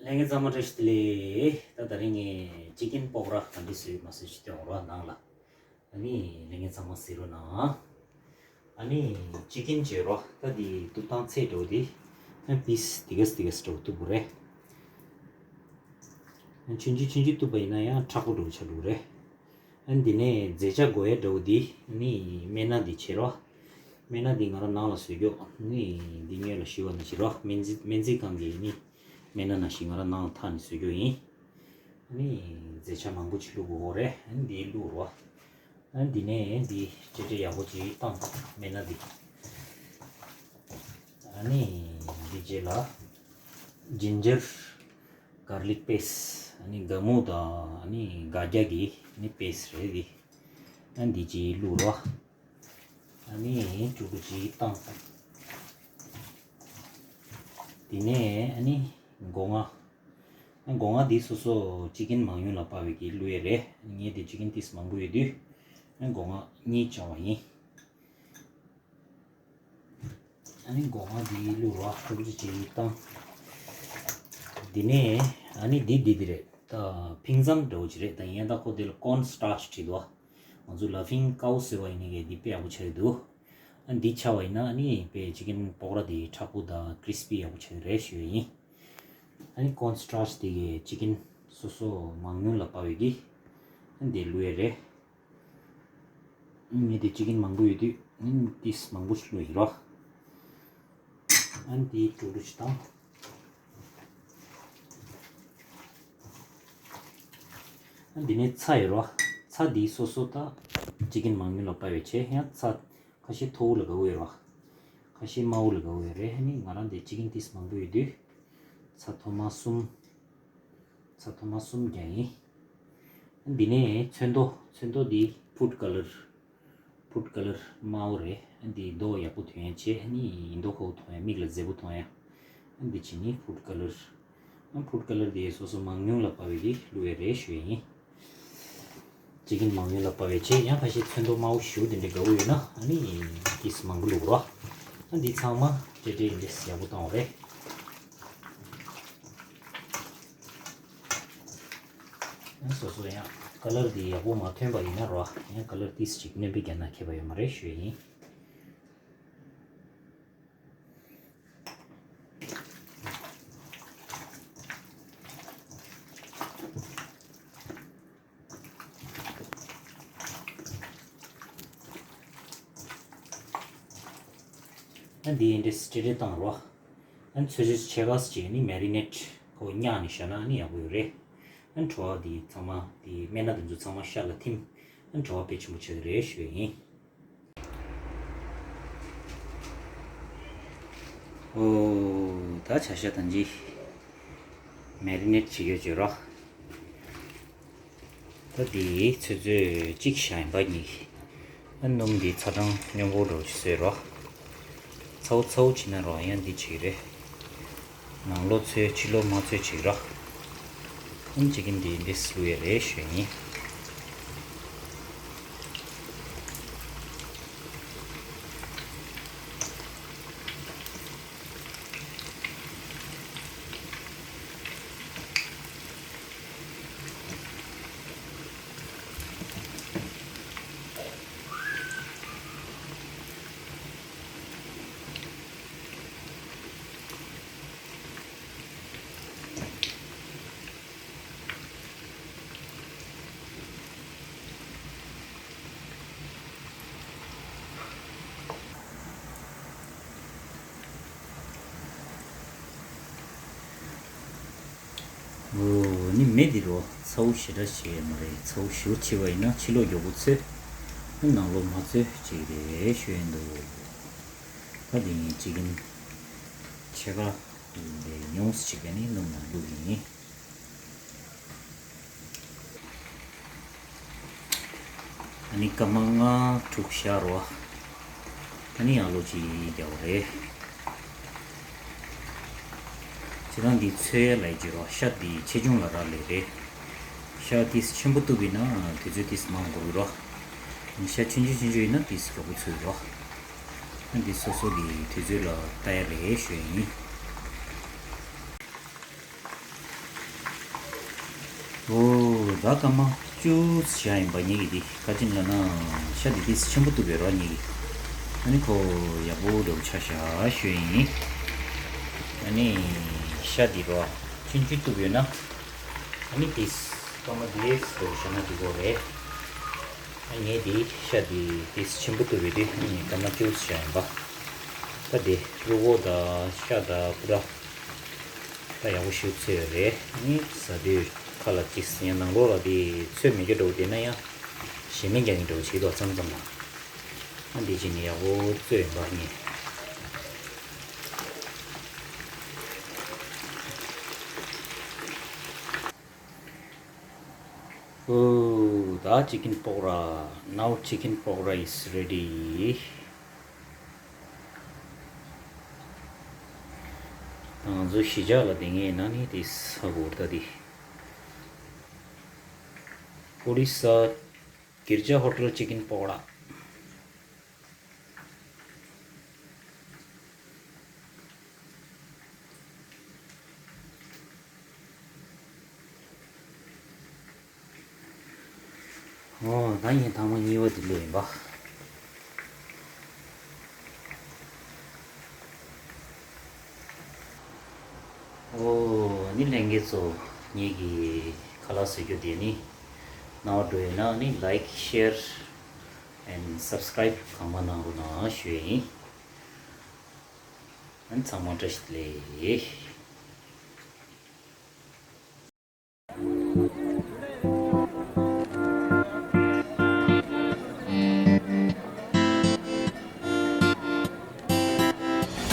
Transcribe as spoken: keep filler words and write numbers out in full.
ལྷན་རྒྱས་ཚང་མ་བཀྲ་ཤིས་བདེ་ལེགས། ད་དེ་རིང་ངས་ཅི་ཀིན་པོག་ར་ག་འདྲ་བཟོས་མ་བཟོས་ཅིག་སྟོན་རོགས་གནང་ལ། ཨ་ནི་ལྷན་རྒྱས་ཚང་མ་གཟིགས་རོགས་གནང་། ཨ་ནི་ཅི་ཀིན་བྱེད་རོགས། ད་འདི་གཏུབ་སྟངས་ཚད་འདྲ་བོ་འདི། ཨ་པིས་འདི་གས་འདི་གས་འདྲ་བོ་གཏུབ་དགོས་རེད། ཨ་ཆུང་ཆུང་ཆུང་ཆུང་གཏུབ་པ་ཡིན་ན་ཡང་མཁྲེགས་པོ་འདྲ་བོ་ཆགས་འགྲོ་གི་རེད། ཨ་འདི་ནས་རྫས་ཆ་དགོས་ཡ་འདྲ་བོ་འདི་ནི་སྨན་སྣ་འདི་བྱེད་རོགས། སྨན་སྣ་འདི་ང་རང་ནང་ལ་བཟོས་རྒྱུ་ནི་འདི་སྔོན་ལ་ཞུས་པ་ནང་བཞིན་རོགས། སྨན་རྩིས་སྨན་རྩིས་ཁང་གི་ནི་སྨན་སྣ་ནང་བཞིན་ང་རང་ནང་ལ་འཐག་ནས་བཟོས་རྒྱུ་ཡིན། ཨ་ནི་རྫས་ཆ་མང་པོ་ཅིག་བླུག་དགོས་རེད། ཨ་ནི་འདི་བླུག་རོགས། ཨ་ནི་འདི་ནས་འདི་ཅེ་ཅེ་ཡག་པོ་ཅིག་བཏང་སྨན་སྣ་འདི། ཨ་ནི་འདི་རྗེས་ལ་ཇིན་ཇར་གར་ལིག་པེ་སི། ཨ་ནི་སྒ་སྨུག་དང་ཨ་ནི་སྒ་རྒྱ་གི་ཨ་ནི་པེ་སི་རེད་འདི། ཨ་འདི་ཅིག་བླུག་རོགས། ཨ་ནི་ཀྲུག་ཀྲུག་ཅིག་བཏང་། དེ་ནས་ཨ་ནི་སྒོ་ང་། ཨ་སྒོ་ང་འདི་སོ་སོ་ཅི་ཀིན་མང་ཉུང་ལ་དཔག་པའི་གི་བླུག་ཡས་རེད། ངས་དེ་ཅི་ཀིན་ཏིས་མང་པོ་ཡོད་དུས་ཨ་སྒོ་ང་གཉིས་བཅང་བ་ཡིན། ཨ་ནི་སྒོ་ང་འདི་བླུག་རོགས། ཀྲུག་ཀྲུག་ཅིག་བཏང་། དེ་ནས་ཨ་ནི་འདི་འདི་འདི་རེད། ད་ཕིང་ཙམ་འདྲ་བོ་ཅིག་རེད། ད་ཡིན་ད་ཁོ་དེ་ལ་ཀོན་སི་ཊར་ཆི་བྲིས་འདུག་ང་ཚོ་ལ་ཕིང་ཀའུ་ཟེར་བ་ཡིན་ནི་གི་འདི་དཔེ་ཡག་པོ་ཆགས་ཀྱི་འདུག་ཨ་འདི་ཆགས་པ་ཡིན་ན་ཨ་ནི་དཔེ་ཅི་ཀིན་པོག་ར་འདི་མཁྲེགས་པོ་དང་ཀྲིས་པི་ཡག་པོ་ཆགས་ཀྱི་རེད་ཞུ་ཡ་ཡིན། ཨ་ནི་ཀོན་སི་ཊར་འདི་གི་ཅི་ཀིན་སོ་སོ་མང་ཉུང་ལ་དཔག་པའི་གི་ཨ་འདི་བླུག་ཡས་རེད། ཨ་ནི་འདི་ཅི་ཀིན་མང་པོ་ཡོད་དུས་ཨ་ནི་ཏིས་མང་པོ་ཞིག་བླུག་ཡིན་རོགས། ཨ་ནི་འདི་ཀྲུག་ཀྲུག་ཅིག་བཏང་། ཨ་འདི་ནས་ཚྭ་ཡོད་རོགས། ཚྭ་འདི་སོ་སོ་ད་ཅི་ཀིན་མང་ཉུང་ལ་དཔག་པའི་ཆེད་ཡང་ཚྭ་ཁ་ཤས་མཐོ་བོ་ལ་དགའ་བོ་ཡོད་རོགས། ཁ་ཤས་དམའ་བོ་ལ་དགའ་བོ་ཡོད་རེད། ཨ་ནི་ང་རང་འདི་ཅི་ཀིན་ཏིས་མང་པོ་ཡོད་དུས་ཚྭ་མཐོ་དམའ་གསུམ། ཚྭ་མཐོ་དམའ་གསུམ་རྒྱག་ཡིན། འདི་ནས་ཚོན་མདོག་ཚོན་མདོག་འདི་ཕུཌ་ཀ་ལར། ཕུཌ་ཀ་ལར་དམར་པོ་རེད། འདི་མདོག་ཡག་པོ་ཐོན་ཡ་བྱས་ནི་མདོག་ཁ་པོ་མཐོང་ཡ། མིག་ལ་མཛེས་པོ་མཐོང་ཡ། འདི་བྱས་ནི་ཕུཌ་ཀ་ལར། ཕུཌ་ཀ་ལར་འདི་སོ་སོ་མང་ཉུང་ལ་དཔག་པའི་གི་བླུག་ཡ་རེད་ཞུ་ཡ་ཡིན། ཅི་ཀིན་མང་ཉུང་ལ་དཔག་པའི་ཆེད་ཡང་ཁ་ཤས་ཚོན་མདོག་དམར་པོ་ཞེ་པོ་དེ་འདྲ་དགའ་པོ་ཡོད་ན་ཨ་ནི་ཏིས་མང་པོ་བླུག་རོགས། ཨ་འདི་ཚང་མ་སྤྲེལ་སྤྲེལ་འདི་ཡག་པོ་བཏང་བ་རེད། ཨ་སོ་སོ་ཡང་ཀ་ལར་འདི་ཡག་པོ་མ་ཐོན་པ་ཡིན་ན་རོགས། ཡང་ཀ་ལར་ཏིས་ཅིག་སྣོན་པ་རྒྱག་ན་ཁྱད་པར་ཡོད་མ་རེད་ཞུ་ཡ་ཡིན། ཨ་འདི་འདྲས་སྤྲེལ་སྤྲེལ་བཏང་རོགས། ཨ་ཚོད་ཚོད་ཕྱེད་ཀ་ཅིག་ནི་མེ་རི་ནེཊ་ཁོ་བརྙ་ནས་བཞག་ན་ནི་ཡག་པོ་ཡོད་རེད། ཨ་བྲོ་བ་འདི་ཚང་མ་འདི་སྨན་སྣ་འདི་ཚོ་ཚང་མ་ཤ་ལ་ཐིམ། ཨ་བྲོ་བ་དཔེ་ཆེན་པོ་ཆགས་ཀྱི་རེད་ཞུ་ཡ་ཡིན། ཨོ། ད་བྱ་ཤ་ཐམས་ཅད་མེ་རི་ནེཊ་བྱེད་རྒྱུ་བྱོས་རོགས། ད་འདི་ཚོད་ཚོད་གཅིག་བཞག་ཡིན་པ་གཉིས། ཨ་སྣུམ་འདི་ཚ་གྲང་སྙོམས་པོ་འདྲ་བོ་ཞིག་བཟོས་རོགས། ཚ་བོ་ཚ་བོ་བྱེད་ན་རོགས། ཡང་འདི་བྱེད་ཀྱི་རེད། ནང་ལོགས་ཚོས་ཕྱི་ལོགས་མ་ཚོས་བྱེད་རོགས། ཨ་ཅི་ཀིན་འདི་འདི་བླུག་ཡ་རེད་ཞུ་ཡ་ཡིན། འོ་ནི་མེ་འདི་རོ་ཚ་བོ་ཞེ་དྲག་བྱེད་ཡ་མ་རེད། ཚ་བོ་ཞེ་པོ་བྱེད་པ་ཡིན་ན་ཕྱི་ལོགས་མགྱོགས་པོ་ཚོས། ནང་ལོགས་མ་ཚོས་ཅིག་རེད་ཞུ་ཡིན་འདུག་ད་འདི་ངས་ཅི་ཀིན་ཕྱེད་ཀ་ལས་ཉུང་ཙམ་ཅིག་ག་ནི་སྣུམ་ནང་བླུགས་ཡིན། ཨ་ནི་སྐར་མ་ལྔ་དྲུག་བཞག་རོགས། ཨ་ནི་ཡང་ལོ་གཅིག་རྒྱག་པ་རེད། ཁྱེད་རང་འདི་ཚོས་ལས་བརྗོད་རོགས། ཤ་འདི་ཆེ་ཆུང་ལ་རག་ལས་རེད། ཤ་ཏིས་ཆེན་པོ་གཏུབ་པ་ཡིན་ན་དུས་ཚོད་ཏིས་མང་འགོར་གི་རོགས། ཤ་ཆུང་ཆུང་ཆུང་ཆུང་ཡིན་ན་ཏིས་མགྱོགས་པོ་ཚོས་རོགས། ཨ་འདི་སོ་སོ་གི་དུས་ཚོད་ལ་ལྟ་ཡ་རེད་ཞུ་ཡ་ཡིན། ཨོ། ད་སྐར་མ་བཅུ་བཞག་ཡིན་པ། ངེད་ཀྱི་འདི་ག་ཅིག་ལབ་ན། ཤ་འདི་ཏིས་ཆེན་པོ་བཏུབ་ཡོད་ར། ངེད་ཀྱི་ཨ་ནི་ཁོ་ཡག་པོ་འདྲ་བོ་ཆགས་ཤག་ཞུ་ཡིན། ཨ་ནི་ཤ་འདི་ར་ཆུང་ཆུང་བཏུབ་ཡོད་ན། ཨ་ནི་ཏིས་སྐར་མ་འདི་ཏིས་བཞག་ན་འགྲིག་གོ་རེད། ཨ་ངས་འདི་ཤ་འདི་ཏིས་ཆེན་པོ་བཏུབ་ཡོད་དུས། ཨ་ནི་སྐར་མ་བཅུ་བཞག་ཡིན་པ། ད་འདི་ཀླུ་མགོ་དང་ཤ་དང་པུ་ར། ད་ཡག་པོ་ཞིག་ཚོས་ཡོད་རེད། ཨ་ནི་ཟ་དུས་ཁ་ལ་ཅིག་ཡང་ནང་ལོགས་ལ་དེ་ཚོས་མེད་རྒྱུ་འདྲ་བོ། དེ་ན་ཡང་ཞེ་མེད་རྒྱག་གི་འདྲ་བོ་བྱེད་དོ། མཚམས་མཚམས་ལ། ཨ་འདི་བྱས་ནས་ཡག་པོ་ཚོས་ཡིན་པ་ནི། ཨོ། ད་ཅི་ཀིན་པོག་ར། Now chicken པོག་ར་is ready. ད་ང་ཚོ་གཞིས་ཆགས་ལ་བསྡད་མཁན་ཡིན་ན་ནི་དེ་ཟ་དགོས། ད་དེ་ཨོ་རི་ས་གིར་ཇ་ཧོ་ཊེལ་ཅི་ཀིན་པོག་ར། ཨོ། ད་ངས་ཐེངས་མ་གཉིས་པ་འདི་ལས་ཡིན་པ། ཨོ། ཨ་ནི་ལྷན་རྒྱས་ཚོ། ངེད་ཀྱི་ཁ་ལག་བཟོ་རྒྱུ་དེ་ནི་རྣ་བར་འགྲོ་ཡོད་ན་ནི་like, share and subscribe གང་མང་གནང་རོགས་གནང་ཞུ་ཡིན། ཨ་ནི་ཚང་མ་བཀྲ་ཤིས་བདེ་ལེགས།